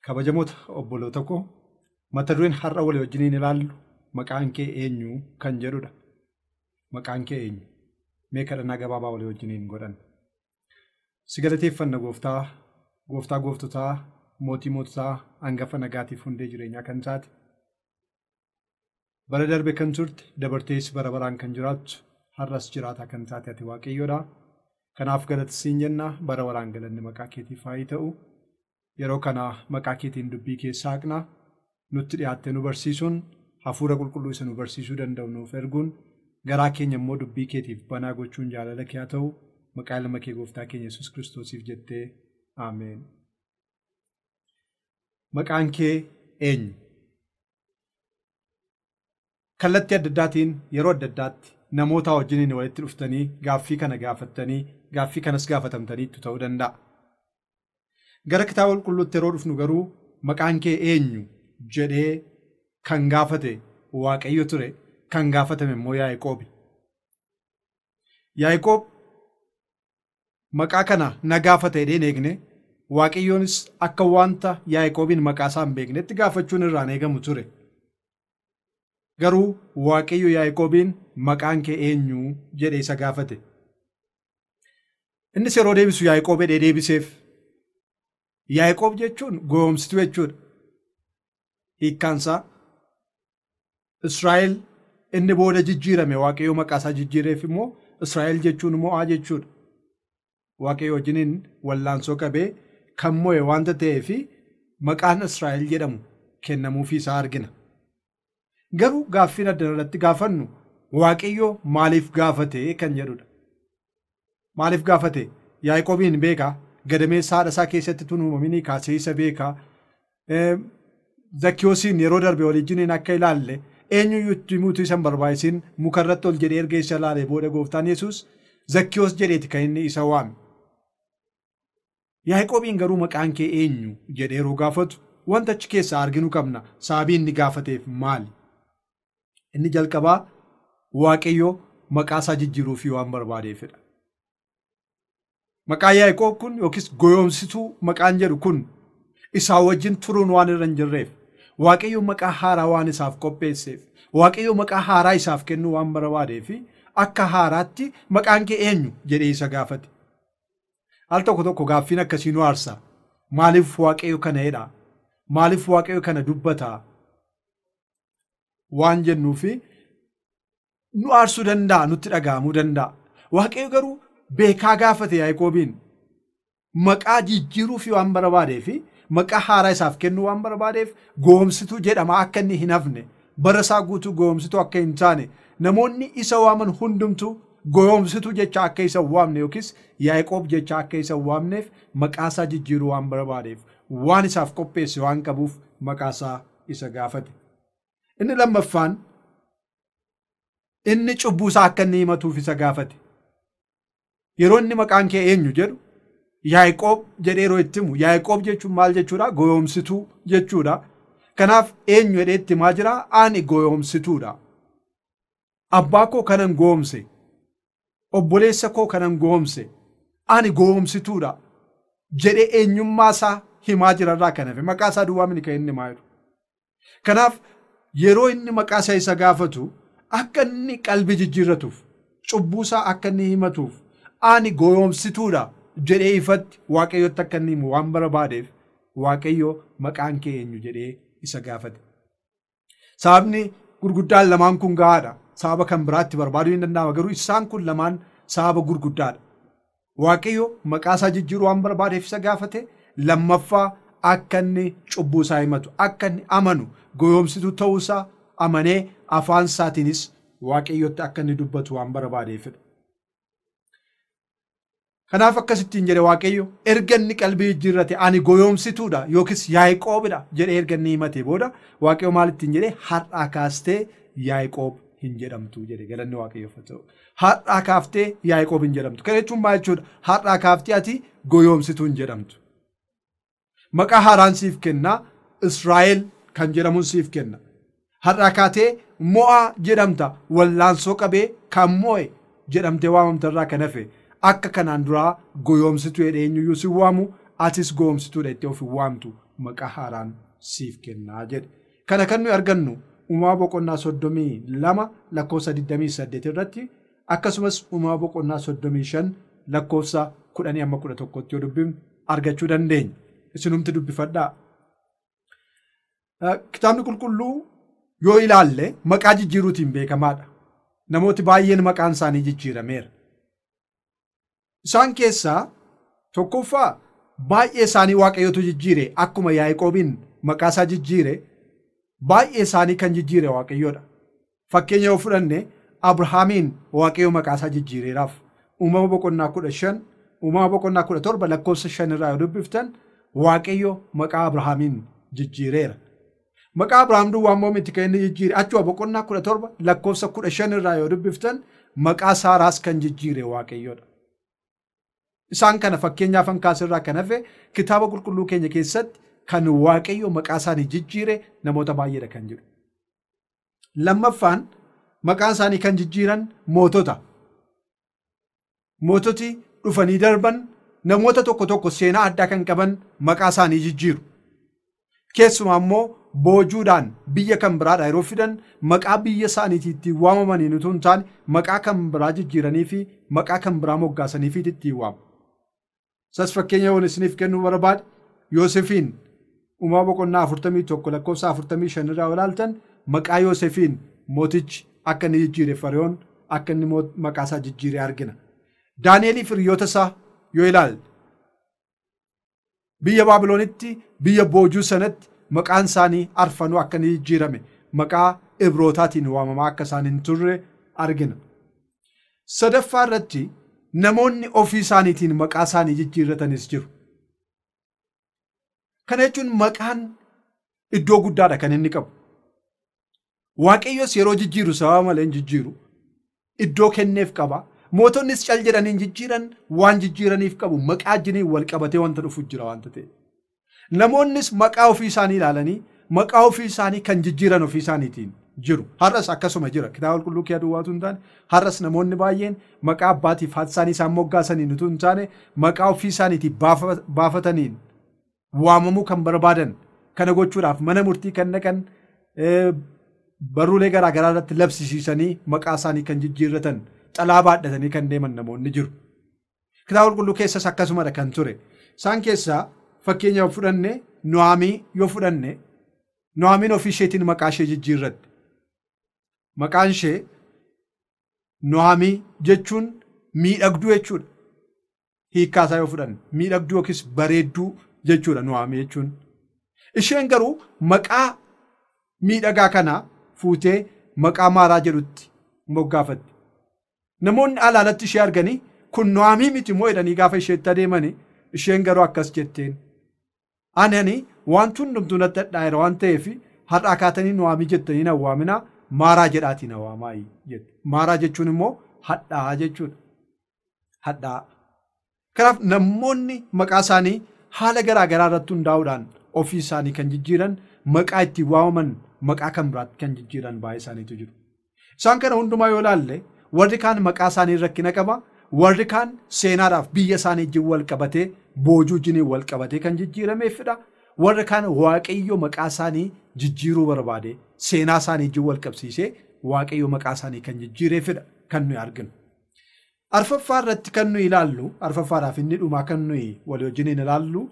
Kabajamoota obboloota koo, mata dureen har'a walii wajjiniin ilaallu maqaan kee eenyu kan jedhudha. Maqaan kee eenyu? Mee kadhannaa gabaabaa walii wajjiniin godhan. Si galateeffanna gooftaa, gooftaa gooftotaa, mootii moototaa, hangafa nagaatiif hundee jireenyaa kan taate. Bara darbe kan turte, dabartees bara baraan kan jiraattu, har'as jiraataa kan taate ati Waaqayyoodha. Kanaaf galata siin jenna, bara baraan galanni maqaa keetiif haa ta'u. Yeroo kana maqaa keetiin dubbii kee saaqna, nutti dhiyaattee nu barsiisuun, hafuura qulqulluu isa nu barsiisuu danda'u nuuf erguun, garaa keenya immoo dubbii keetiif banaa gochuun jaalala kee haa ta'u. Maqaa ilma kee gooftaa keenya Yesuus Kiristoosiif jettee Ameen. Maqaan kee eenyu? Kallattii adda addaatiin yeroo adda addaatti namoota wajjiniin walitti dhuftanii gaaffii kana gaafattanii gaaffii kanas gaafatamtaniitu ta'uu danda'a. Gara kitaaba qulqulluutti yeroo dhufnu garuu maqaan kee eenyu jedhee kan gaafate Waaqayyo ture, kan gaafatame immoo Yaaqoobi. Yaaqoob maqaa kana na gaafate jedhee hin eegne, Waaqayyoonis akka wanta Yaaqoobiin maqaa isaa hin beeknetti gaafachuun irraan eegamu ture. Garuu Waaqayyo Yaaqoobiin maqaan kee eenyu jedhee isa gaafate. Innis yeroo deebisu Yaaqoob jedhee deebiseef. Yaaqoob jechuun goomsituu jechuudha. Hiikkaansaa Israa'el inni booda jijjiirame, Waaqayyo maqaa isaa jijjiireef immoo Israa'el jechuun mo'aa jechuudha. Waaqayyo wajjiniin wallaansoo qabee kan mo'e waanta ta'eef maqaan Israa'el jedhamu kennamuufii isaa argina. Garuu gaaffiin adda irratti gaafannu Waaqayyo maaliif gaafate kan jedhudha. Maaliif gaafate? Yaaqoobiin beekaa, gadameessa haadha isaa keessatti tun uumaminii kaasee isa beekaa. Zakkiyoosiin yeroo darbe waliijiniin akka ilaalle eenyuyyuu itti himuutu isa hin barbaachisin mukarratti ol jedhee erga isa ilaalee booda gooftaan Yesuus Zakkiyoos jedheeti kan inni isa waame. Yaaqoobiin garuu maqaan kee eenyu jedhee yeroo gaafatu wanta achi keessaa arginu qabna. Sababii inni gaafateef maali? Inni jalqabaa Waaqayyo maqaa isaa jijjiiruufii waan barbaadeefidha. Maqaa Yaaqoob kun yookiis goyoomsituu maqaan jedhu kun isaa wajjin turuun waan irra hin jirreef, Waaqayyo maqaa haaraa waan isaaf qopheesseef, Waaqayyo maqaa haaraa isaaf kennuu waan barbaadeef akka haaraatti maqaan kee eenyu jedhee isa gaafate. Al tokko tokko gaaffiin akkasii nu aarsa. Maaliif Waaqayyo kana jedha? Maaliif Waaqayyo kana dubbata? Waan jennuufi nu aarsuu danda'a, nutti dhaga'amuu danda'a. Waaqayyo garuu beekaa gaafate Yaaqoobiin maqaa jijjiiruufi waan barbaadeef, maqaa haaraa isaaf kennuu waan barbaadeef goomsituu jedhama akka inni hin hafne, bara isaa guutuu goomsituu akka hin taane, namoonni isa waaman hundumtuu goomsituu jecha akka isa waamne yookiis Yaaqoob jecha akka isa waamneef maqaa isaa jijjiiruu waan barbaadeef, waan isaaf qopheesse waan qabuuf maqaa isaa isa gaafate. Inni lammaffaan inni cubbuu isaa akka inni himatuuf isa gaafate. Yeroo inni maqaan kee eenyu jedhu Yaaqoob jedhee yeroo itti himu, Yaaqoob jechuun maal jechuudha? Goyoomsituu jechuudha. Kanaaf eenyu jedhee itti himaa jira? Ani goyoomsituudha. Abbaa koo kanan goomse, obboleessa koo kanan goomse, ani goomsituudha jedhee eenyummaa isaa himaa jirarraa kan hafe maqaa isaa duwwaa miti kan inni himaa jiru. Kanaaf yeroo inni maqaa isaa isa gaafatu akka inni qalbii jijjiirratuuf, cubbuu isaa akka inni himatuuf, ani goyoomsituudha jedhee ifatti Waaqayyotti akka inni himu waan barbaadeef Waaqayyo maqaan kee eenyu jedhee isa gaafate. Sababni gurguddaan lamaan kun gahaadha. Sababa kan biraatti barbaaduu hin danda'ama, garuu isaan kun lamaan sababa gurguddaadha. Waaqayyo maqaa isaa jijjiiruu waan barbaadeef isa gaafate. Lammaffaa akka inni cubbuu isaa himatu, akka inni amanu, goyoomsituu ta'uu isaa amanee afaan isaatiinis Waaqayyotti akka inni dubbatu waan barbaadeefidha. Kanaaf akkasittiin jedhe Waaqayyo erga inni qalbii jijjiirrate ani goyoomsituudha yookiis Yaaqoobidha jedhee erga inni himate booda Waaqayyo maal ittiin jedhe? Har'aa kaastee Yaaqoob hin jedhamtu jedhe. Galanni Waaqayyoof haa ta'u. Har'aa kaaftee Yaaqoob hin jedhamtu. Kana jechuun maal jechuudha? Har'aa kaaftee ati goyoomsituu hin jedhamtu. Maqaa haaraan siif kenna, Israa'el kan jedhamuun siif kenna. Har'aa kaatee mo'aa jedhamta, wallaansoo qabee kan mo'e jedhamtee waamamta irraa kan hafe akka kanaan duraa goyoomsituu jedhee eenyuyyuu si waamu, atis goyoomsituudha jettee of hin waamtu maqaa haaraan siif kennaa jedhe. Kana kan nuyi argannu Uumaa boqonnaa 32 lakkoofsa 28 irratti akkasumas Uumaa boqonnaa 35 lakkoofsa 10 amma 11 yoo dubbifnu argachuu dandeenya. Isinumti dubbifadhaa. Kitaabni qulqulluu yoo ilaalle maqaa jijjiiruutiin beekamaadha. Namooti baay'een maqaan isaanii jijjiirameera. Isaan keessaa tokkoffaa baay'ee isaanii Waaqayyotu jijjiire. Akkuma Yaaqoobiin maqaa isaa jijjiire baay'ee isaanii kan jijjiire Waaqayyoodha. Fakkeenya yoo fudhanne Abrahaamiin Waaqayyo maqaa isaa jijjiireeraaf. Uumama boqonnaa 15, Uumama boqonnaa 17 lakkoofsa 5 irraa yoo dubbiftan Waaqayyo maqaa Abrahaamiin jijjiireera. Maqaa Abrahaam duwwaa immoo miti kan inni jijjiire. Achuma boqonnaa 17 lakkoofsa 15 irraa yoo dubbiftan maqaa Saaraas kan jijjiire Waaqayyoodha. Isaan kana fakkeenyaaf hankaas irraa kan hafe kitaaba qulqulluu keenya keessatti kan Waaqayyo maqaa isaanii jijjiire namoota baay'eedha kan jiru. Lammaffaan maqaan isaanii kan jijjiiran mootota. Moototi dhufanii darban namoota tokko tokko seenaa addaa kan qaban maqaa isaanii jijjiiru. Keessumaa immoo boojuudhaan biyya kan biraadha yeroo fidan maqaa biyya isaaniitii ittiin waamamaniin utuu hin taane maqaa kan biraa jijjiiranii fi maqaa kan biraa moggaasanii fi ittiin waamu. Isas fakkeenya yoon isiniif kennuu barbaade Yoosefiin Uumaa boqonnaa 41 lakkoofsa 45 irraa ilaaltan maqaa Yoosefiin mootichi akka inni jijjiire Fariyoon akka inni maqaa isaa jijjiire argina. Daani'elii fi hiriyoota isaa yoo ilaalle biyya Baabiloonitti biyya boojuu sanatti maqaan isaanii arfanuu akka inni jijjiirame maqaa Ibrootaatiin waamamaa akka isaan hin turre argina. Sadaffaa irratti namoonni ofii isaaniitiin maqaa isaanii jijjiirratanis jiru. Kana jechuun maqaan iddoo guddaadha kan inni qabu. Waaqayyos yeroo jijjiiru sababa malee hin jijjiiru. Iddoo kenneef qaba. Mootonnis cal jedhanii hin jijjiiran waan jijjiiraniif qabu. Maqaa wajjiniin wal qabatee wanta dhufu jira wanta ta'e. Namoonnis maqaa ofii isaanii ilaalanii maqaa ofii isaanii kan jijjiiran ofii isaaniitiin jiru. Har'as akkasuma jira. Kitaaba qulqulluu kee duwwaatu hin taane har'as namoonni baay'een maqaa abbaatiif haati isaanii isaan moggaasaniin utuu hin taane maqaa ofii isaaniitiin baafataniin waamamuu kan barbaadan kana gochuudhaaf mana murtii kan dhaqan barruulee garaa garaa irratti labsisiisanii maqaa isaanii kan jijjiirratan xalaa baadhatanii kan deeman namoonni jiru. Kitaaba qulqulluu keessas akkasumadha kan ture. Isaan keessaa fakkeenya yoo fudhanne No'aamii yoo fudhanne No'aamiin ofii isheetiin maqaa ishee jijjiirratte. Maqaan ishee No'aamii jechuun miidhagduu jechuudha. Hiikkaa isaa yoo fudhanne miidhagduu yookiis bareedduu jechuudha No'aamii jechuun. Isheen garuu maqaa miidhagaa kana fuutee maqaa Maaraa jedhutti moggaafatte. Namoonni alaalatti ishee arganii kun No'aamii miti moo jedhanii gaafa isheetti adeemanii isheen garuu akkas jetteen. Ani wanti hundumtuu natti hadhaa'eera waan ta'eef har'aa kaatanii No'aamii jettanii na waaminaa Maaraa jedhaatii na waamaa jette. Maaraa jechuun immoo hadhaa jechuudha. Hadhaa. Kanaaf namoonni maqaa isaanii haala garaa garaa irratti hundaa'uudhaan ofii isaanii kan jijjiiran maqaa ittiin waamaman maqaa kan biraatti kan jijjiiran baay'ee isaaniitu jiru. Isaan kana hundumaa yoo ilaalle warri kaan maqaa isaanii rakkina qaba. Warri kaan seenaadhaaf biyya isaanii wajjin wal qabatee boojuu wajjin wal qabatee kan jijjiirameefidha. Warri kaan Waaqayyo maqaa isaanii jijjiiruu barbaade seenaa isaanii wajjin wal qabsiisee Waaqayyo maqaa isaanii kan jijjiireefidha kan nuyi arginu. Arfaffaa irratti kan nuyi ilaallu arfaffaadhaaf inni dhumaa kan nuyi walii wajjin ilaallu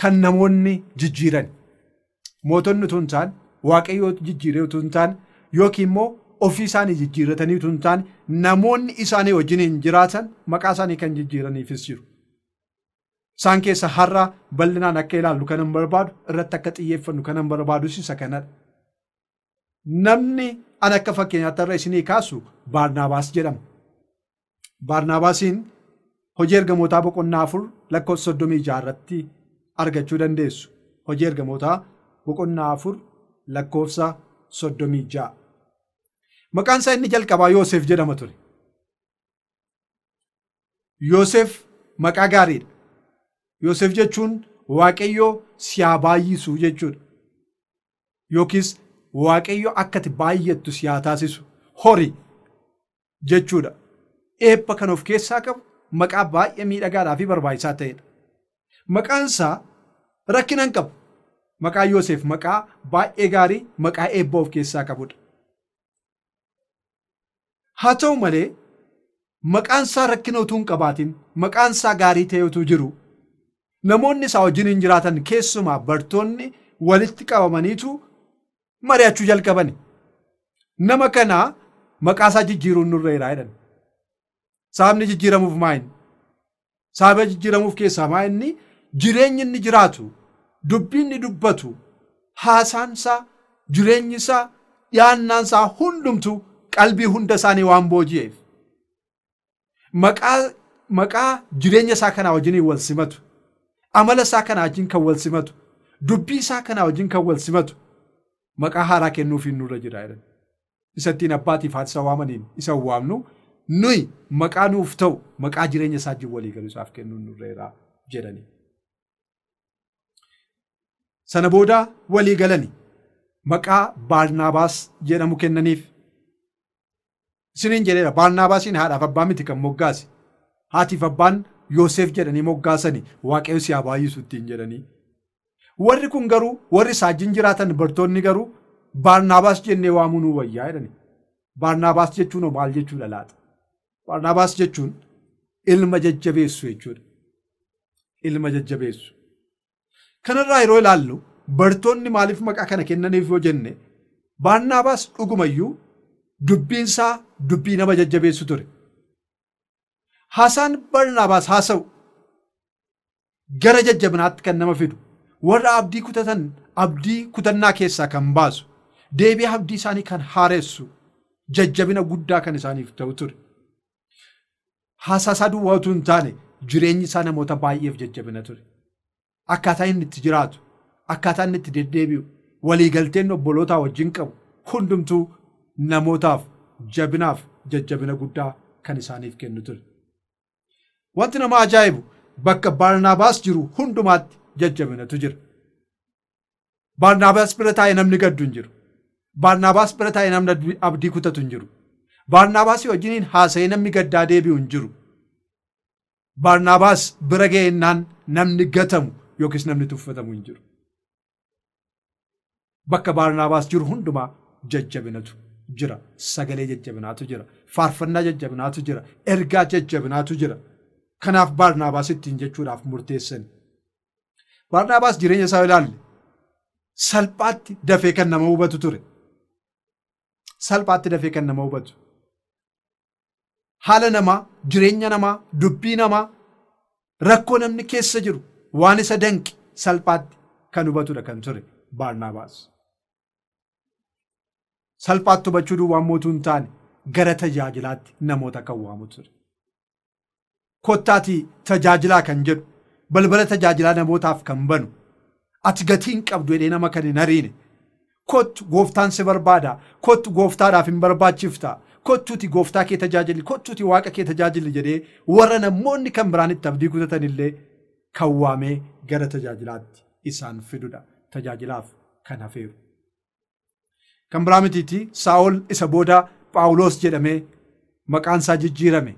kan namoonni jijjiiran. Mootonni utuu hin taane Waaqayyo jijjiiree utuu hin taane yookiin immoo ofii isaanii jijjiirratanii utuu hin taane namoonni isaanii wajjin hin jiraatan maqaa isaanii kan jijjiiraniifis jiru. Isaan keessa har'a bal'inaan akka ilaallu kan hin barbaadu irratti akka xiyyeeffannu kan hin barbaadus isa kanadha. Namni an akka fakkeenyaatti har'a isinii kaasu Baarnaabaas jedhama. Baarnaabaasiin hojii ergamootaa boqonnaa 4 lakkoofsa 36 irratti argachuu dandeessu. Hojii ergamootaa boqonnaa 4 lakkoofsa 36. Maqaan isaa inni jalqabaa Yoosef jedhama ture. Yoosef maqaa gaariidha. Yoosef jechuun Waaqayyo si haa baay'isu jechuudha. Yookiis Waaqayyo akka ati baay'attu si haa taasisu hori jechuudha. Eebba kan of keessaa qabu maqaa baay'ee miidhagaadhaa fi barbaachisaa ta'edha. Maqaan isaa rakkina hin qabu. Maqaa Yoosef maqaa baay'ee gaarii, maqaa eebba of keessaa qabudha. Haa ta'u malee maqaan isaa rakkina utuu hin qabaatin, maqaan isaa gaarii ta'e utuu jiru, namoonni isaa wajjin hin jiraatan keessumaa bartoonni walitti qabamaniitu mari'achuu jalqabani. Nama kana maqaa isaa jijjiiruun nurra jira jedhan. Sababni jijjiiramuuf maa inni? Sababa jijjiiramuuf keessaa maa inni? Jireenyi inni jiraatu, dubbiin inni dubbatu, haasaan isaa, jireenyi isaa, dhiyaannaan isaa hundumtuu qalbii hunda isaanii waan booji'eef. Maqaa jireenya isaa kanaa wajjin wal simatu, amala isaa kanaa wajjin kan wal simatu, dubbii isaa kanaa wajjin kan wal simatu maqaa haaraa kennuufiin nurra jira jedhan. Isattiin abbaatiif haati isa waamaniin isa waamnu nuyi maqaa nuuf ta'u maqaa jireenya isaa wajjin walii galu isaaf kennuun nurra jira jedhani. Sana booda walii galani maqaa Baarnaabaas jedhamu kennaniif. Isiniin jedheera, Baarnaabaasiin haadhaaf abbaa miti kan moggaase. Haatiif abbaan Yoosef jedhanii moggaasani, Waaqayyo si haa baay'isu ittiin jedhanii. Warri kun garuu, warri isaa wajjin jiraatan bartoonni garuu Baarnaabaas jennee waamuu nuu wayyaa jedhani. Baarnaabaas jechuun hoo maal jechuudha laata? Baarnaabaas jechuun ilma jajjabeessu jechuudha. Ilma jajjabeessu. Kanarraa yeroo ilaallu bartoonni maaliif maqaa kana kennaniif yoo jenne, Baarnaabaas dhugumayyuu dubbiin isaa dubbii nama jajjabeessu ture. Haasaan Baarnaabaas haasa'u gara jajjabinaatti kan nama fidu, warra abdii kutatan abdii kutannaa keessaa kan baasu, deebii abdii isaanii kan haaressu, jajjabina guddaa kan isaaniif ta'u ture. Haasaa isaa duwwaa utuu hin taane jireenyi isaa namoota baay'eef jajjabina ture. Akkaataa inni itti jiraatu, akkaataa inni itti deddeebi'u, waliigalteen obbolootaa wajjin qabu hundumtuu namootaaf jabinaaf jajjabina guddaa kan isaaniif kennu ture. Wanti nama ajaa'ibu bakka Baarnaabaas jiru hundumaatti jajjabinatu jira. Baarnaabaas bira taa'ee namni gaddu hin jiru. Baarnaabaas bira taa'ee namni abdii kutatu hin jiru. Baarnaabaas wajjiniin haasa'ee namni gaddaa deebi'u hin jiru. Baarnaabaas bira ga'eennaan namni gatamu yookiis namni tuffatamu hin jiru. Bakka Baarnaabaas jiru hundumaa jajjabinatu jira. Sagalee jajjabinaatu jira. Faarfannaa jajjabinaatu jira. Ergaa jajjabinaatu jira. Kanaaf Baarnaabaas ittiin jechuudhaaf murteessan. Baarnaabaas jireenya isaa ilaalle salphaatti dafee kan nama hubatu ture. Salphaatti dafee kan nama hubatu. Haala namaa, jireenya namaa, dubbii namaa, rakkoo namni keessa jiru waan isa danqe salphaatti kan hubatudha kan ture Baarnaabaas. Salphaatti hubachuu duwwaan mootuu hin taane gara tajaajilaatti namoota kan waamu ture. Kottaatii tajaajilaa kan jedhu, balbala tajaajilaa namootaaf kan banu, ati gatii hin qabdu jedhee nama kan hin ariine, kottu gooftaan si barbaada, kottu gooftaadhaaf hin barbaachifta, kottuuti gooftaa kee tajaajili, kottuuti waaqa kee tajaajili jedhee warra namoonni kan biraan itti abdii kutatan illee kan waamee gara tajaajilaatti isaan fidudha. Tajaajilaaf kan hafeeru. Kan biraa mitiitti Saa'ol isa booda Phaawulos jedhamee maqaan isaa jijjiirame.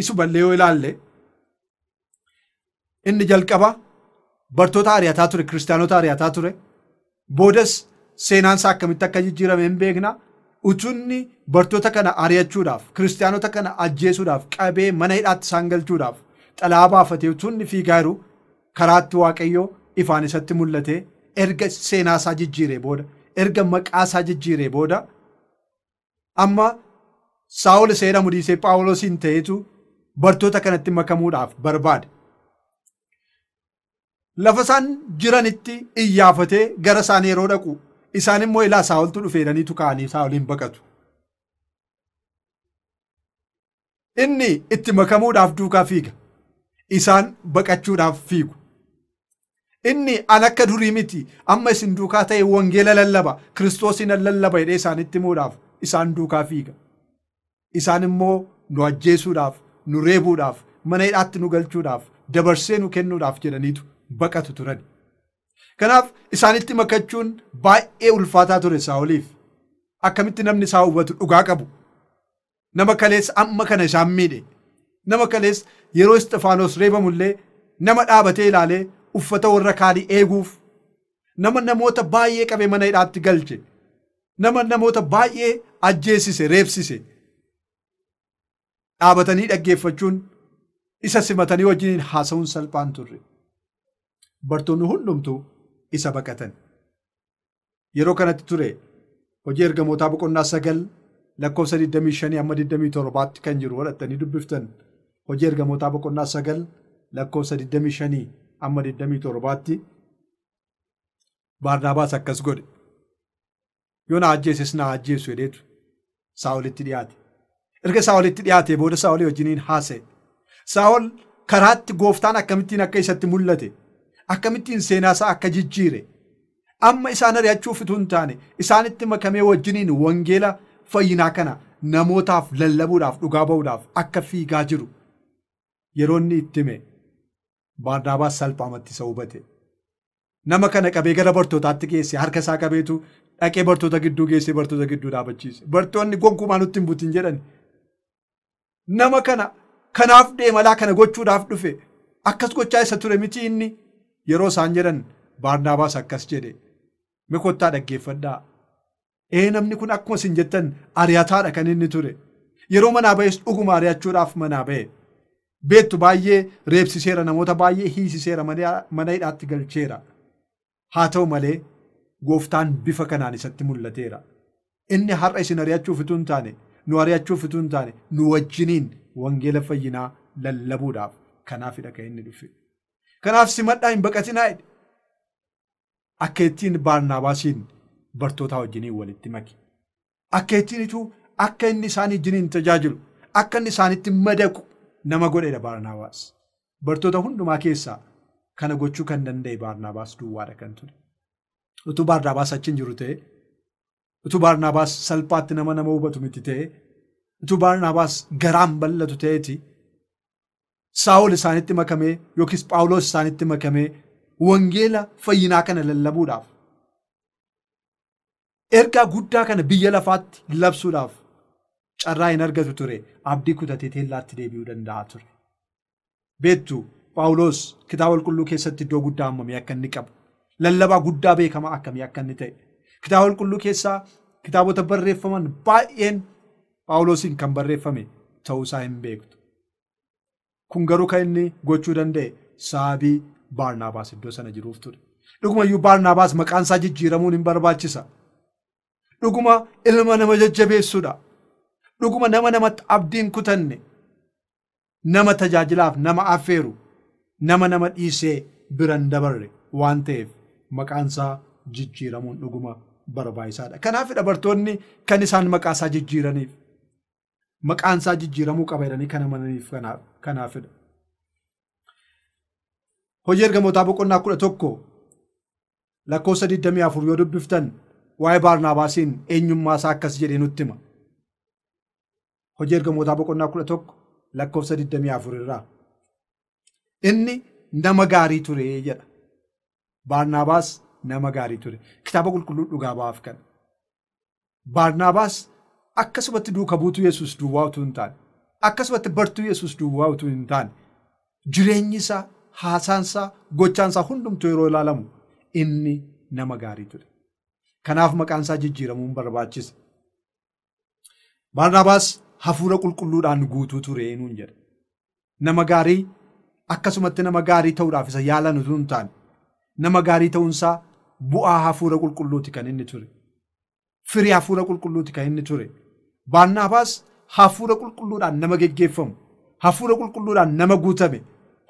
Isumallee yoo ilaalle inni jalqaba bartoota ari'ataa ture, kiristaanota ari'ataa ture. Boodas seenaan isaa akkamitti akka jijjiirame hin beekna. Utunni bartoota kana ari'achuudhaaf, kiristaanota kana ajjeesuudhaaf, qabee mana hidhaatti isaan galchuudhaaf xalaa baafatee utunni fiigaa jiru karaatti Waaqayyoo ifaan isatti mul'ate. Erga seenaa isaa jijjiiree booda, erga maqaa isaa jijjiiree booda amma Saa'ol isa jedhamu dhiisee Phaawulosiin ta'etu bartoota kanatti makamuudhaaf barbaade. Lafa isaan jiranitti iyyaafatee gara isaanii yeroo dhaqu isaan immoo ilaa Saa'oltu dhufee jedhaniitu ka'anii Saa'oliin baqatu. Inni itti makamuudhaaf duukaa fiiga. Isaan baqachuudhaaf fiigu. Inni an akka durii miti, amma isin duukaa ta'e wangeela lallaba, Kiristoosin lallaba jedhee isaanitti himuudhaaf isaan duukaa fiiga. Isaan immoo nu ajjeesuudhaaf, nu reebuudhaaf, mana hidhaatti nu galchuudhaaf, dabarsee nu kennuudhaaf jedhaniitu baqatu turan. Kanaaf isaanitti makachuun baay'ee ulfaataa ture Saa'oliif. Akkamitti namni isaa hubatu dhugaa qabu. Nama kaleessa amma kana isaan miidhe. Nama kaleessa yeroo Isxifaanos reebamullee nama dhaabatee ilaalee uffata warra kaanii eeguuf, nama namoota baay'ee qabee mana hidhaatti galche, nama namoota baay'ee ajjeesise, reebsise dhaabatanii dhaggeeffachuun isa simatanii wajjiniin haasa'uun salphaan turre. Bartoonni hundumtuu isa baqatan. Yeroo kanatti ture hojii ergamootaa boqonnaa 9 lakkoofsa 25 amma 27tti kan jiru godhatanii dubbiftan. Hojii ergamootaa boqonnaa 9 lakkoofsa 25 amma 27tti Baarnaabaas akkas godhe. Yoo na ajjeeses na ajjeesu jedheetu Saa'olitti dhiyaate. Erga Saa'olitti dhiyaatee booda Saa'olii wajjiniin haasa'e. Saa'ol karaatti gooftaan akkamittiin akka isatti mul'ate, akkamittiin seenaa isaa akka jijjiire, amma isaan ari'achuuf utuu hin taane isaanitti makamee wajjiniin wangeela fayyinaa kana namootaaf lallabuudhaaf dhugaa ba'uudhaaf akka fiigaa jiru yeroo inni itti hime Baarnaabaas salphaamatti isa hubate. Nama kana qabee gara bartootaatti geesse, harka isaa qabeetu dhaqee bartoota gidduu geesse, bartoota gidduu dhaabachiise. Bartoonni gonkumaa nutti hin butin jedhan. Nama kana kanaaf deemalaa kana gochuudhaaf dhufe, akkas gochaa isa ture miti inni. Yeroo isaan jedhan Baarnaabaas akkas jedhe, mee kottaa dhaggeeffadhaa. Namni kun akkuma isin jettan ari'ataadha kan inni ture. Yeroo manaa ba'es dhuguma ari'achuudhaaf manaa ba'e. Beektu baay'ee reebsiseera, namoota baay'ee hiisiseera, mana hidhaatti galcheera. Haa ta'u malee gooftaan bifa kanaan isatti mul'ateera. Inni har'a isin ari'achuuf utuu hin taane, nu ari'achuuf utuu hin taane, nu wajjiniin wangeela fayyinaa lallabuudhaaf kanaafidha kan inni dhufe. Kanaaf simadhaa hin baqatinaa jedhe. Akka ittiin Baarnaabaasiin bartoota wajjiniin walitti make. Akka ittiin ituu akka inni isaan wajjiniin tajaajilu, akka inni isaanitti madaqu nama godheedha Baarnaabaas. Bartoota hundumaa keessaa kana gochuu kan danda'e Baarnaabaas duwwaadha kan ture. Utuu Baarnaabaas achi hin jiru ta'e, utuu Baarnaabaas salphaatti nama hubatu miti ta'e, utuu Baarnaabaas garaan bal'atu ta'eeti Saa'ol isaanitti makamee yookiis Phaawulos isaanitti makamee wangeela fayyinaa kana lallabuudhaaf, ergaa guddaa kana biyya lafaatti labsuudhaaf carraa hin argatu ture. Abdii kutatee teellaatti deebi'uu danda'a ture. Beektu Phaawulos kitaaba qulqulluu keessatti iddoo guddaa hammamii akka inni qabu, lallabaa guddaa beekamaa akkamii akka inni ta'e, kitaaba qulqulluu keessaa kitaabota barreeffaman baay'een Phaawulosiin kan barreeffame ta'uusaa hin beektu. Kun garuu kan inni gochuu danda'e sababii Baarnaabaas iddoo sana jiruuf ture. Dhugumayyuu Baarnaabaas maqaan isaa jijjiiramuun hin barbaachisa. Dhuguma ilma nama jajjabeessuudha. Dhuguma nama namatti abdiin kutanne, nama tajaajilaaf nama affeeru, nama nama dhiisee biran dabarre waan ta'eef maqaan isaa jijjiiramuun dhuguma barbaachisaadha. Kanaafidha bartoonni kan isaan maqaa isaa jijjiiraniif. Maqaan isaa jijjiiramuu qaba jedhanii kan amananiif kanaafidha. Hojii ergamootaa boqonnaa 11 lakkoofsa 24 yoo dubbiftan waa'ee Baarnaabaasiin eenyummaa isaa akkas jedhee nutti hima. Hojii ergamootaa boqonnaa 11 lakkoofsa 24 irraa. Inni nama gaarii ture jedha. Baarnaabaas nama gaarii ture. Kitaaba qulqulluu dhugaa ba'aaf kana. Baarnaabaas akkasumatti duuka buutuu Yesuus duwwaa utuu hin taane, akkasumatti bartuu Yesuus duwwaa utuu hin taane, jireenyi isaa, haasaan isaa, gochaan isaa hundumtuu yeroo ilaalamu inni nama gaarii ture. Kanaaf maqaan isaa jijjiiramuun barbaachisa. Baarnaabaas hafuura qulqulluudhaan guutuu ture nuun jedha. Nama gaarii akkasumatti nama gaarii ta'uudhaaf isa yaalan utuu hin taane, nama gaarii ta'uunsaa bu'aa hafuura qulqulluuti kan inni ture. Firii hafuura qulqulluuti kan inni ture. Baarnaabaas hafuura qulqulluudhaan nama geggeeffamu, hafuura qulqulluudhaan nama guutame,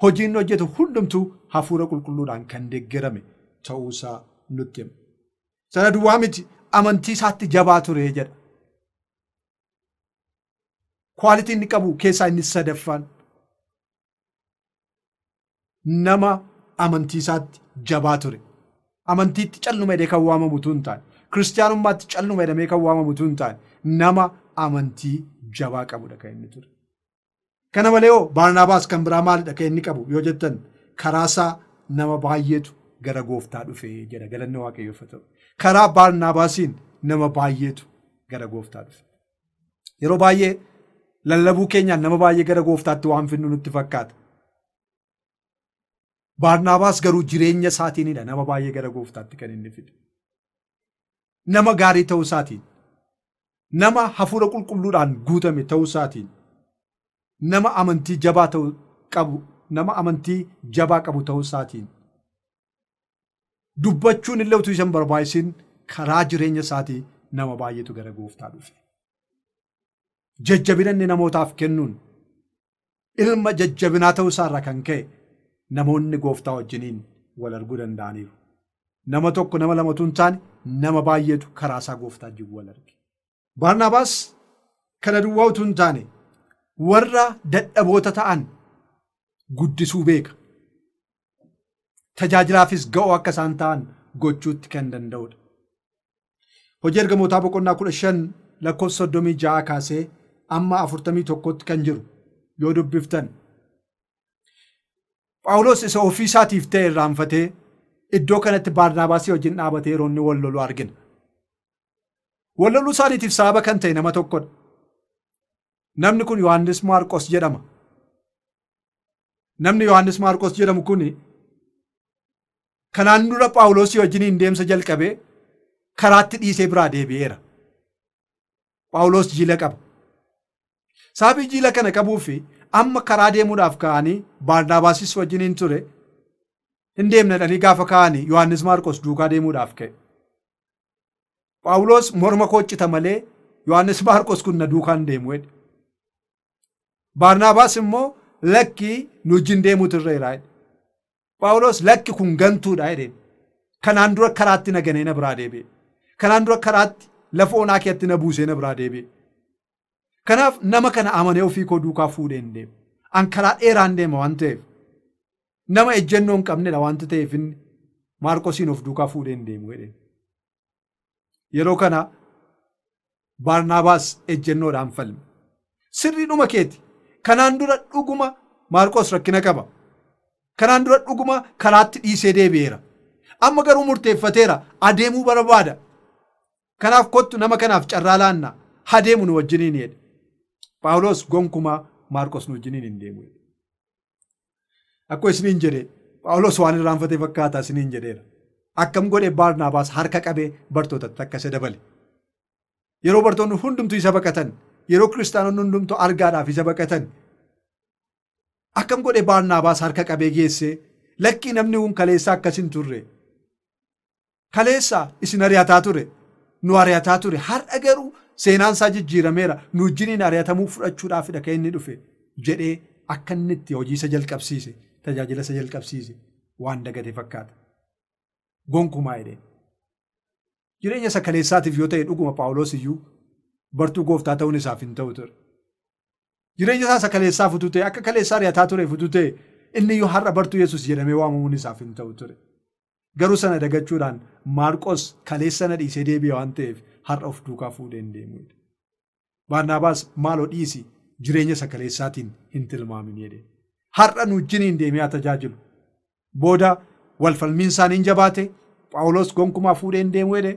hojiin hojjetu hundumtuu hafuura qulqulluudhaan kan deeggarame ta'uusaa nutti hima. Sana duwwaa miti, amantii isaatti jabaa ture jedha. Kwaalitii inni qabu keessaa inni sadaffaan nama amantii isaatti jabaa ture. Amantiitti calluma jedhee kan waamamu utuu hin taane, kiristaanummaatti calluma jedhamee kan waamamu utuu hin taane, nama amantii jabaa qabudha kan inni ture. Kana malee hoo Baarnaabaas kan biraa maalidha kan inni qabu yoo jettan, karaa isaa nama baay'eetu gara gooftaa dhufe jedha. Galanni Waaqayyoof haa ta'u. Karaa Baarnaabaasiin nama baay'eetu gara gooftaa dhufe. Yeroo baay'ee lallabuu keenyaan nama baay'ee gara gooftaatti waan finnu nutti fakkaata. Baarnaabaas garuu jireenya isaatiinidha nama baay'ee gara gooftaatti kan inni fide. Nama gaarii ta'uu isaatiin, nama hafuura qulqulluudhaan guutame ta'uu isaatiin, nama amantii jabaa ta'uu qabu, nama amantii jabaa qabu ta'uu isaatiin, dubbachuun illee utuu isa hin barbaachisin karaa jireenya isaatii nama baay'eetu gara gooftaa dhufe. Jajjabina inni namootaaf kennuun ilma jajjabinaa ta'uu isaarraa kan ka'e namoonni gooftaa wajjiniin wal arguu danda'aniiru. Nama tokko nama lamatu hin taane nama baay'eetu karaa isaa gooftaa wajjin wal arge. Baarnaabaas kana duwwaa utuu hin taane warra dadhaboota ta'an guddisuu beeka. Tajaajilaafis ga'oo akka isaan ta'an gochuutti kan danda'udha. Hojii ergamootaa boqonnaa 15 lakkoofsa 36 kaasee amma 41tti kan jiru yoo dubbiftan Phaawulos isa ofii isaatiif ta'e irraanfatee iddoo kanatti Baarnaabaasii wajjin dhaabatee yeroo inni wal lolu argina. Wal loluu isaaniitiif sababa kan ta'e nama tokkodha. Namni kun Yohaannis Maarqos jedhama. Namni Yohaannis Maarqos jedhamu kun kanaan dura Phaawulosii wajjiniin deemsa jalqabee karaatti dhiisee biraa deebi'eera. Phaawulos jiila qaba. Sababii jiila kana qabuu fi amma karaa deemuudhaaf ka'anii Baarnaabaasis wajjiniin ture hin deemne jedhanii gaafa ka'anii Yohaannis Maarqos duukaa deemuudhaaf ka'e. Phaawulos morma koo cita malee Yohaannis Maarqos kun na duukaan deemu jedhe. Baarnaabaas immoo lakkii nu wajjin deemuutu irra jira jedhe. Phaawulos lakki kun gantuudha jedheen. Kanaan dura karaatti na ganee na biraa deebi'e. Kanaan dura karaatti lafa onaa keetti na buusee na biraa deebi'e. Kanaaf nama kana amanee ofii koo duukaa fuudhee hin deemu. An karaa dheeraan deema waan ta'eef nama ejjennoo hin qabnedha waanta ta'eef inni Maarqosiin of duukaa fuudhee hin deemu jedheen. Yeroo kana Baarnaabaas ejjennoodhaan falme. Sirriidhuma keeti. Kanaan dura dhuguma Maarqos rakkina qaba. Kanaan dura dhuguma karaatti dhiisee deebi'eera. Amma garuu murteeffateera adeemuu barbaada. Kanaaf kottu nama kanaaf carraa laanna adeemu nu wajjiniin jedhe. Phaawulos gonkumaa Maarqos nu wajjiniin hin deemu jedhe. Akkuma isiniin jedhe Phaawulos waan irraanfate fakkaata isiniin jedheera. Akkam godhe Baarnaabaas harka qabee bartootatti akka isa dabale. Yeroo bartoonni hundumtuu isa baqatan, yeroo kiristaanonni hundumtuu argaadhaaf isa baqatan, akkam godhe Baarnaabaas harka qabee geessee lakkii namni kun kaleessa akkas hin turre. Kaleessa isin ari'ataa ture, nu ari'ataa ture, har'a garuu seenaan isaa jijjiirameera, nu wajjiniin ari'atamuu fudhachuudhaafidha kan inni dhufe jedhee akka inni itti hojii isa jalqabsiise, tajaajila isa jalqabsiise waan dagate fakkaata. Gonkumaa jedhee. Jireenya isa kaleessaatiif yoo ta'e dhuguma Phaawulos iyyuu bartuu gooftaa ta'uun isaaf hin ta'u ture. Jireenya isaa isa kaleessaaf utuu ta'e akka kaleessaa ari'ataa tureef utuu ta'e inni iyyuu har'a bartuu Yesuus jedhamee waamamuun isaaf hin ta'u ture. Garuu sana dagachuudhaan Maarqos kaleessa na dhiisee deebi'e waan ta'eef har'a of duukaa fuudhee hin deemu. Baarnaabaas maaloo dhiisi jireenya isa kaleessaatiin hin tilmaamin jedhe. Har'a nu wajjiniin deemee haa tajaajilu. Booda wal falmiin isaanii hin jabaate. Phaawulos gonkumaa fuudhee hin deemu jedhe.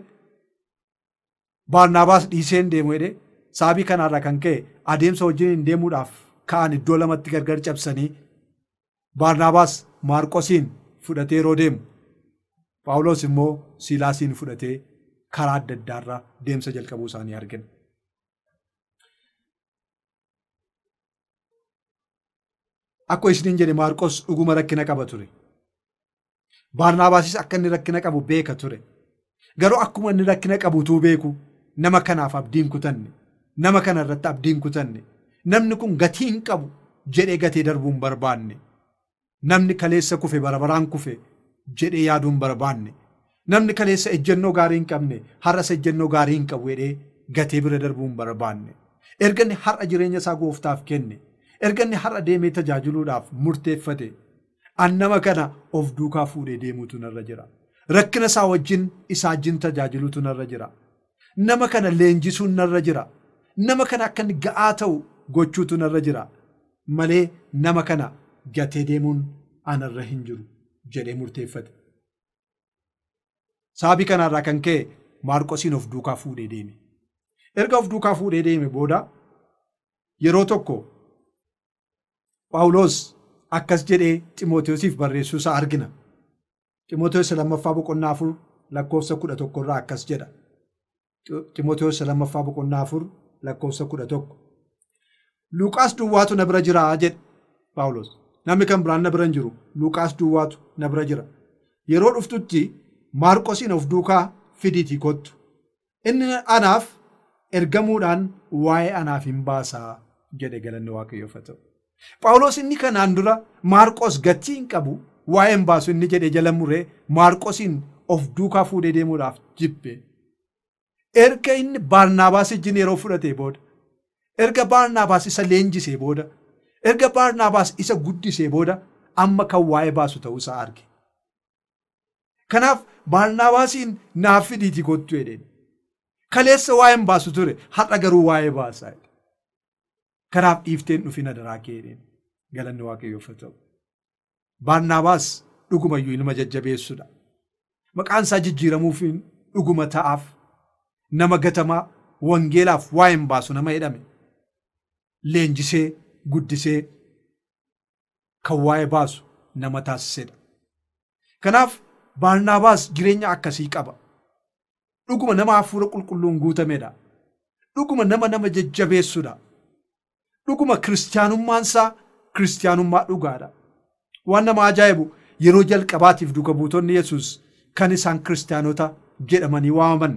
Baarnaabaas dhiisee hin deemu jedhe. Sababii kanarraa kan ka'e adeemsa wajjiniin deemuudhaaf ka'an iddoo lamatti gargar cabsanii Baarnaabaas Maarqosiin fudhatee yeroo deemu Phaawulos immoo Silaasiin fudhatee karaa adda addaarraa deemsa jalqabuu isaanii argina. Akkuma isiniin jedhe Maarqos dhuguma rakkina qaba ture. Baarnaabaasis akka inni rakkina qabu beeka ture. Garuu akkuma inni rakkina qabutuu beeku nama kanaaf abdiin kutanne, nama kana irratti abdiin kutanne, namni kun gatii hin qabu jedhee gatee darbuu hin barbaanne, namni kaleessa kufe barabaraan kufe jedhee yaaduu hin barbaanne, namni kaleessa ejjennoo gaarii hin qabne har'as ejjennoo gaarii hin qabu jedhee gatee bira darbuu hin barbaanne. Erga inni har'a jireenya isaa gooftaaf kenne, erga inni har'a deemee tajaajiluudhaaf murteeffate, an nama kana of duukaa fuudhee deemuutu narra jira. Rakkina isaa wajjin isaa wajjin tajaajiluutu narra jira. Nama kana leenjisuun narra jira. Nama kana akka inni ga'aa ta'u gochuutu narra jira. Malee nama kana gatee deemuun anarra hin jiru jedhee murteeffate. Sababii kanarraa kan ka'e Maarqosiin of duukaa fuudhee deeme. Erga of duukaa fuudhee deeme booda yeroo tokko Phaawulos akkas jedhee Ximootewoosiif barreessuu isaa argina. Ximootewoos lammaffaa boqonnaa 4 lakkoofsa 11 irraa akkas jedha. Ximootewoos lammaffaa boqonnaa 4 lakkoofsa 11. Luqaas duwwaatu na bira jira jedhe Phaawulos. Namni kan biraan na bira hin jiru. Luqaas duwwaatu na bira jira. Yeroo dhuftutti Maarqosin of duukaa fidiitii kottu. Inni anaaf ergamuudhaan waa'ee anaaf hin baasaa jedhe galanni Waaqayyoof haa ta'u. Phaawulos inni kanaan dura Maarqos gatii hin qabu waa'ee hin baasu inni jedhe jala muree Maarqosin of duukaa fuudhee deemuudhaaf jibbe. Erga inni Baarnaabaas wajjin yeroo fudhatee booda, erga Baarnaabaas isa leenjisee booda, erga Baarnaabaas isa guddisee booda amma kan waa'ee baasu ta'uu isaa arge. Kanaaf Baarnaabaasiin naaf fidiitii kottu jedheen. Kaleessa waa'ee hin baasu ture, har'a garuu waa'ee baasaa. Kanaaf dhiifteen dhufin adaraa kee jedheen. Galanni Waaqayyoof haa ta'u. Baarnaabaas dhugumayyuu ilma jajjabeessudha. Maqaan isaa jijjiiramuufiin dhuguma ta'aaf nama gatamaa wangeelaaf waa'ee hin baasu nama jedhame leenjisee guddisee kan waa'ee baasu nama taasisedha. Kanaaf Baarnaabaas jireenya akkasii qaba. Dhuguma nama hafuura qulqulluun guutamedha. Dhuguma nama jajjabeessudha. Dhuguma kiristaanummaan isaa kiristaanummaa dhugaadha. Waan nama ajaa'ibu yeroo jalqabaatiif duuka buutonni Yesuus kan isaan kiristaanota jedhamanii waamaman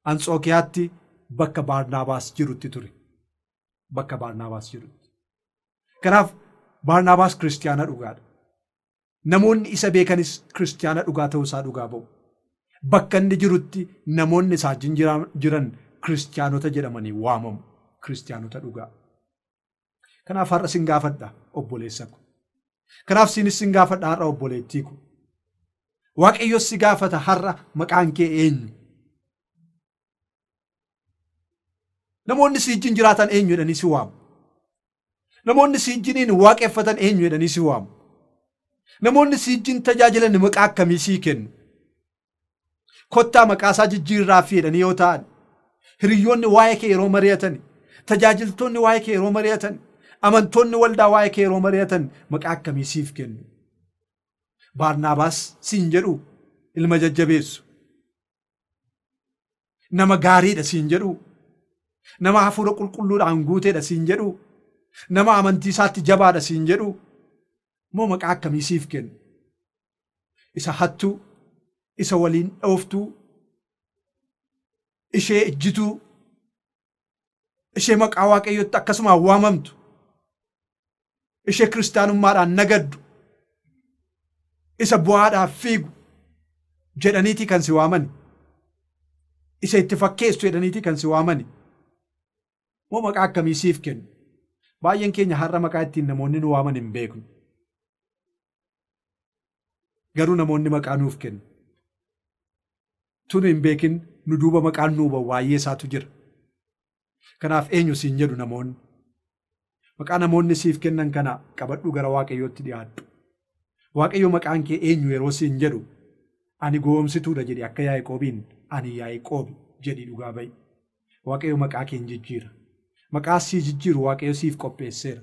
Anxookiyaatti bakka Baarnaabaas jirutti ture. Bakka Baarnaabaas jirutti. Kanaaf Baarnaabaas kiristaana dhugaadha. Namoonni isa beekanis kiristaana dhugaa ta'uu isaa dhugaa ba'u. Bakka inni jirutti namoonni isaa wajjin jiran kiristaanota jedhamanii waamamu. Kiristaanota dhugaa. Kanaaf har'a sin gaafadha obboleessa ko. Kanaaf sinis sin gaafadha har'a obboleettii ko. Waaqayyo si gaafata har'a maqaan kee eenyu? Namoonni si wajjin jiraatan eenyu jedhanii si waamu? Namoonni si wajjiniin waaqeffatan eenyu jedhanii si waamu? Namoonni si wajjin tajaajilan maqaa akkamii sii kennu? Kottaa maqaa isaa jijjiirraa fi jedhanii yoo ta'an, hiriyyoonni waa'ee kee yeroo mari'atan, tajaajiltoonni waa'ee kee yeroo mari'atan, amantoonni waldaa waa'ee kee yeroo mari'atan maqaa akkamii siif kennu? Baarnaabaas siin jedhu ilma jajjabeessu. Nama gaariidha siin jedhu. Nama hafuura qulqulluudhaan guuteedha siin jedhu. Nama amantii isaatti jabaadha siin jedhu. Moo maqaa akkamii siif kennu? Isa hattuu, isa waliin dhooftuu, ishee ejjituu, ishee maqaa Waaqayyootti akkasumaan waamamtu, ishee kiristaanummaadhaan nagaddu, isa bu'aadhaaf fiigu jedhaniitii kan si waamani. Isa itti fakkeessu jedhaniitii kan si waamani. Moo maqaa akkamii siif kennu? Baay'een keenya har'a maqaa ittiin namoonni nu waaman hin beeknu. Garuu namoonni maqaa nuuf kennu. Tunu hin beekin nu duuba maqaan nuu ba'u baay'ee isaatu jira. Kanaaf eenyu siin jedhu namoonni? Maqaa namoonni siif kennan kana qabadhu gara Waaqayyootti dhiyaadhu. Waaqayyo maqaan kee eenyu yeroo siin jedhu ani gowwoomsituudha jedhi akka Yaaqoobiin ani Yaaqoob jedhi dhugaa ba'i. Waaqayyo maqaa kee hin jijjiira. Maqaa sii jijjiiru Waaqayyo siif qopheesseera.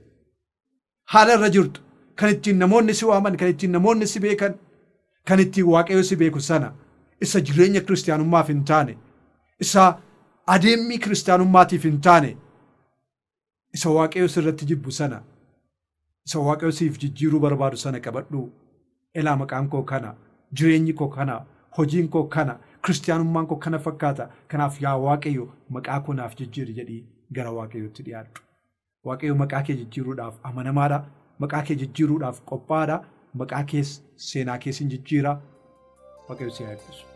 Haala irra jirtu kan ittiin namoonni si waaman, kan ittiin namoonni si beekan, kan ittiin Waaqayyo si beeku sana isa jireenya kiristaanummaaf hin taane, isa adeemmii kiristaanummaatiif hin taane, isa Waaqayyo sirratti jibbu sana, isa Waaqayyo siif jijjiiruu barbaadu sana qabadhu. Elaa maqaan koo kana, jireenyi koo kana, hojiin koo kana, kiristaanummaan koo kana fakkaata. Kanaaf yaa Waaqayyo maqaa koo naaf jijjiiri jedhii gara Waaqayyootti dhiyaadhu. Waaqayyo maqaa kee jijjiiruudhaaf amanamaadha. Maqaa kee jijjiiruudhaaf qophaa'aadha. Maqaa kees seenaa kees hin jijjiira. Waaqayyo si haa eebbisu.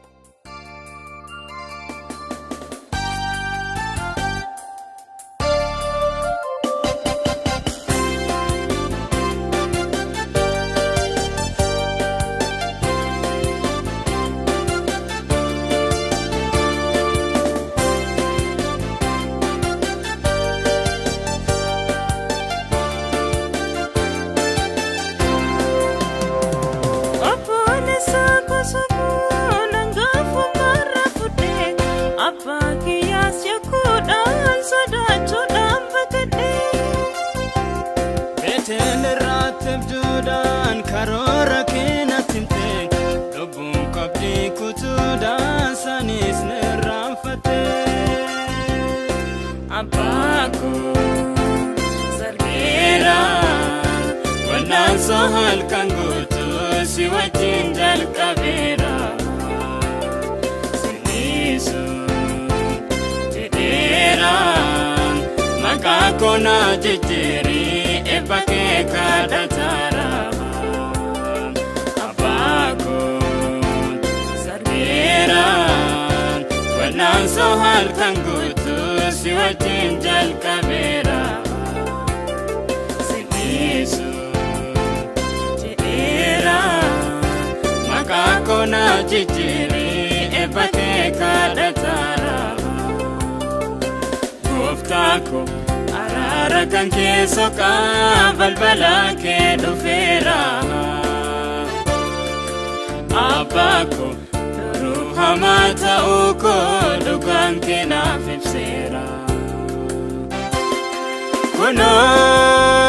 Obboleessa koo sobuu. Beetel irratti abjuudhaan karoora keenatti himte lubbuun qabdii kutuudhaan sanis na irraanfatte. Abbaa koo sargeera wallaansoo halkan guutuu si wajjin jalqabeera. Siniisu jedheera maqaa koo na jijjiiri eebba kee kadhataara. Abbaa koo sargeera wallaansoo halkan guutuu si wajjin jalqabeera. Siniisu jedheera maqaa koo na jijjiiri eebba kee kadhataara. Gooftaa koo araara kan kee soqaa balbala kee dhufeera. Abbaa koo garuu hamaa ta'uu koo dhugaan kee naaf ibseera.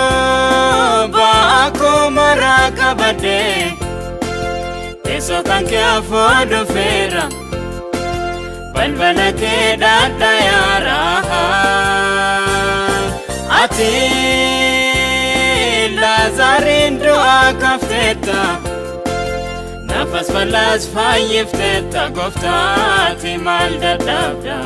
Kunoo ba'aa koo maraa qabadhee teessoo kan kee afoo dhufeera. Balbala kee dhadhayaara. Ati Laazaariin du'aa kaafteetta. Nafas bal'aas fayyifteetta gooftaa ati maal dadhabda?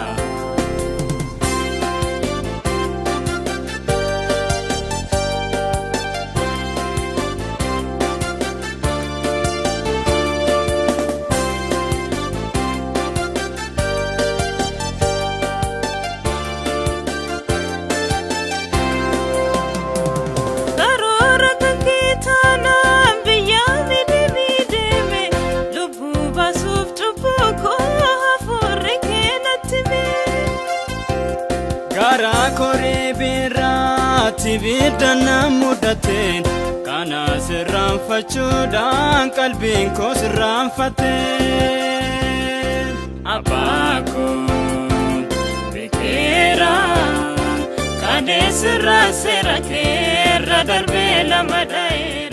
Karoora kan kee taanaan biyyaa miidhamee deeme lubbuu baasuuf cubbuu koo hafuurri kee natti hime. Garaa koree biraatti ibidda na mudateen kana sirraanfachuudhaan qalbiin koo sirraanfatte. Abbaa koo beekeera kadeessirraa seera keerra darbee lama dha'eera.